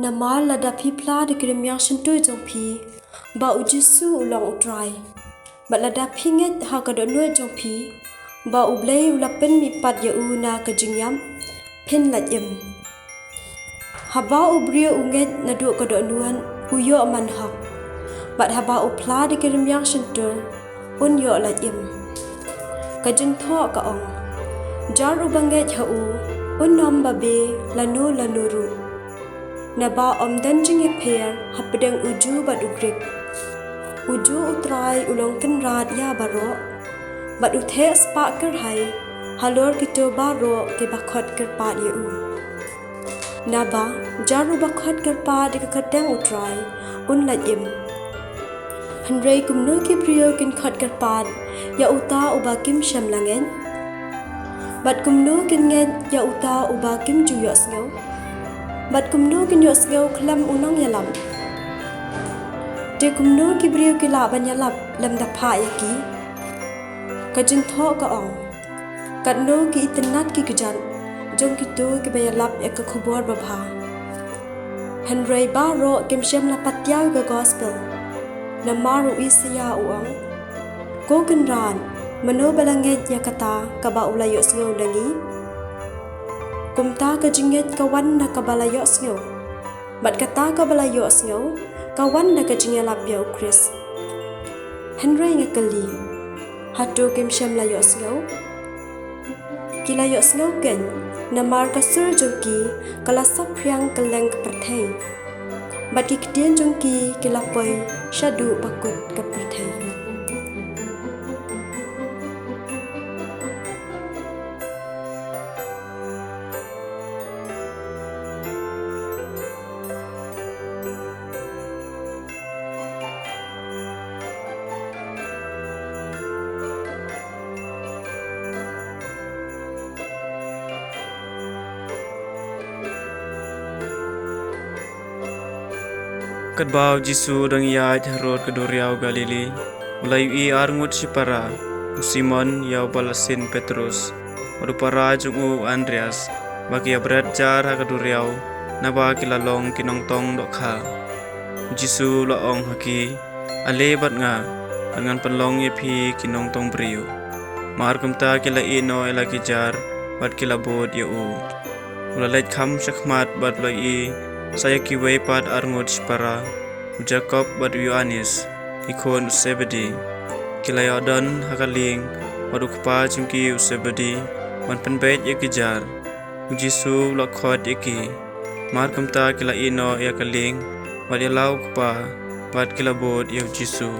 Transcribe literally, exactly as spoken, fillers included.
Namar lada phi phla da ki rmiang shyntur jong phi ba U Jisu U long U Trai, bad lada phi ngeit ha ka dohnud jong phi ba U Blei U la pynmihpat ïa u na ka jingïap, phin lait im. Haba u briew u ngeit naduh ka dohnud, u ïoh man hok, bad haba u phla da ki rmiang shyntur, un ïoh lait im. Ka Jingthoh ka ong: Jar uba ngeit ha u, un ym babe lano lano ruh, naba ym don jingïapher hapdeng u Jiw bad u Grik; u Jiw U Trai u long Kynrad ïa baroh, bad u theh spah kyrhai halor kito baroh kiba khot kyrpad ïa u. Naba jar uba khot kyrpad ïa ka kyrteng U Trai, un lait im. Hynrei kumno ki briew kin khot kyrpad ïa uta uba kim shym la ngeit? Bad kumno kin ngeit ïa uta uba kim ju ïohsngew? Bad kumno kin ïohsngew khlem u nongïalap? Te kumno ki briew ki lah ban ïalap lymda phah ïa ki? Ka Jingthoh ka ong: Katno ki itynnad ki kjat jong kito kiba ïalap ïa ka Khubor Babha! Hynrei baroh kim shym la patiaw ïa ka gospel. Namar u Isaïah u ong: Ko Kynrad, mano ba la ngeit ïa kata kaba u la ïohsngew na ngi? Kumta ka jingngeit ka wan na kaba la ïohsngew, bad kata kaba la ïohsngew ka wan na ka jingïalap ïa U Khrist. Hynrei nga kylli, hato kim shym la ïohsngew? Ki la ïohsngew keiñ, namar ka sur jong ki ka la saphriang kylleng ka pyrthei, bad ki ktien jong ki ki la poi shaduh ba kut ka pyrthei. Katba U Jisu u dang ïaid harud ka duriaw Galili, u la ïohi ar ngut shipara: u Simon, ïa uba la sin Petros, bad u para jong u, u Andrias, ba ki ïabret jar ha ka duriaw, naba ki la long ki nongtong dohkha. U Jisu u la ong ha ki: Ale bad nga, bad ngan pynlong ïa phi ki nongtong briew. Mar kumta ki la ïeh noh ïa la ki jar, bad ki la bud ïa u. U la leit kham sha khmat bad u la ïohi sa ïa kiwei pat ar ngut shipara: u Jakob bad u Ïoannis, ki khun u Sebedi. Ki la ïoh don ha ka lieng bad u kpa jong ki, u Sebedi, ban pynbeit ïa ki jar. U Jisu u la khot ïa ki. Mar kumta ki la ïeh noh ïa ka lieng bad ïa la u kpa, bad ki la bud ïa U Jisu.